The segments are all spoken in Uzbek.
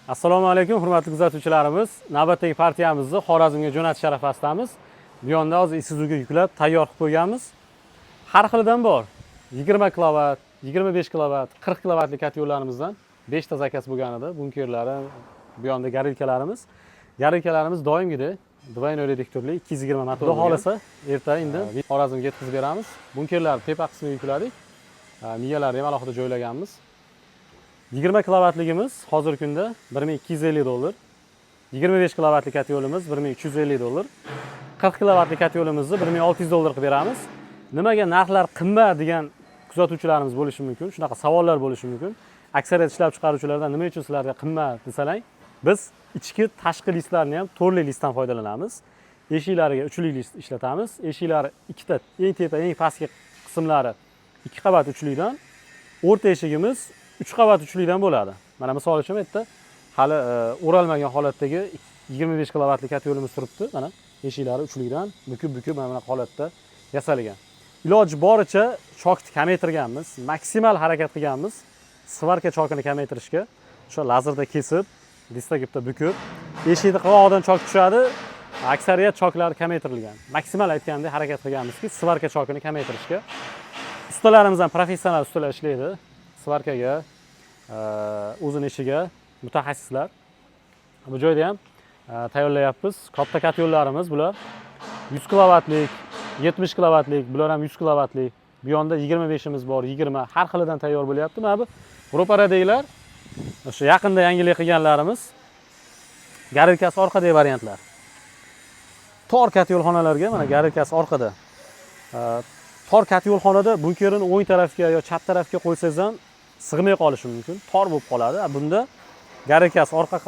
Assalomu alaykum, hurmatli kuzatuvchilarimiz. Navbatdagi partiyamizni Xorazmga jo'natish arafasidamiz. Bu yonda hozir Isuzuga yuklab tayyor qilib qo'yganmiz. Har xilidan bor. 20 kilovat, 25 kilovat, 40 kilovatli котёл larimizdan 5 ta заказ bo'lgan edi. Bunkerlari, bu yonda горилка larimiz. Горилка larimiz doimgidek двойной редуктор li 220 motor. Xudo xohlasa, erta indin Xorazmga yetkazib beramiz. Bunkerlarni tepa qismiga yukladik. Miyalarni ham alohida joylaganmiz. 20 kilovatligimiz hozirgi kunda 1250 dollar. 25 kilovatli котёл imiz 1350 dollar. 40 kilovatli котёл imizni 1600 dollar qilib beramiz. Nimaga narxlar qimmat degan kuzatuvchilarimiz bo'lishi mumkin, shunaqa savollar bo'lishi mumkin. Aksariyat ishlab chiqaruvchilardan nima uchun sizlarga qimmat desalang, biz ichki tashqi listlarni ham to'rtlik listdan foydalanamiz. Eshiklariga uchlik list ishlatamiz. Eshiklari ikkita, eng tepa, eng pastki qismlari ikki qavat uchlikdan, o'rta eshigimiz uch qavat uchlikdan bo'ladi. Mana, misol uchun, bu yerda hali o'ralmagan holatdagi 25 kilovatli котёл imiz turibdi. Mana, eshiklari uchlikdan bukib bukib mana bunaqa holatda yasalgan. Iloji boricha chokni kamaytirganmiz, maksimal harakat qilganmiz сварка chokini kamaytirishga. O'sha lazerda kesib, дистогиб da bukib, eshikni qirg'og'idan chok tushadi, aksariyat choklar kamaytirilgan. Maksimal aytgandek harakat qilganmizki, сварка chokini kamaytirishga. Ustalarimiz ham professional ustalar ishlaydi. Сварка ga, o'zini ishiga mutaxassislar. Bu joyda ham tayyorlayapmiz. Katta котёл larimiz bular 100 kilovatlik, 70 kilovatlik, bular ham 100 kilovatlik. Bu yonda 25imiz bor, 20, har xilidan tayyor bo'lyapti. Mana bu ro'paradagilar o'sha yaqinda yangilik qilganlarimiz. Горилка si orqadagi variantlar. Tor котёл xonalarga mana горилка si orqada. Tor котёл xonada bunkerini o'ng tarafga yo chap tarafga qo'ysangiz ham sig'may qolishi mumkin, tor bo'lib qoladi. Bunda горилка si orqa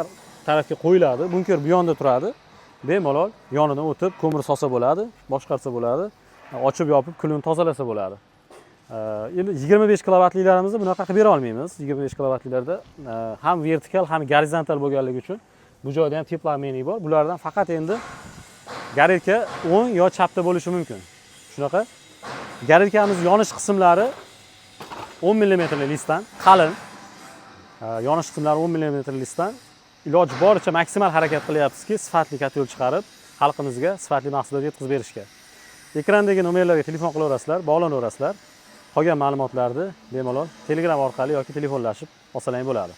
tarafga qo'yiladi, bunker bu yonda turadi. Bemalol yonidan o'tib ko'mir solsa bo'ladi, boshqarsa bo'ladi, ochib yopib kulini tozalasa bo'ladi. Endi 25 kilovatlilarimizni bunaqa qilib bera olmaymiz. 25 kilovatlilarda ham vertikal, ham gorizontal bo'lganligi uchun bu joyda ham теплообменник bor. Bulardan faqat endi горилка o'ng yo chapda bo'lishi mumkin. Shunaqa горилка miz yonish qismlari 10 millimetrli listdan qalin. Yonish qismlari 10 millimetrli listdan. Iloji boricha maksimal harakat qilyapmizki, sifatli котёл chiqarib, xalqimizga sifatli mahsulot yetkazib berishga. Ekrandagi nomerlarga telefon qilaverasizlar, bog'lanaverasizlar. Qolgan ma'lumotlarni bemalol Telegram orqali yoki telefonlashib olsalang bo'ladi.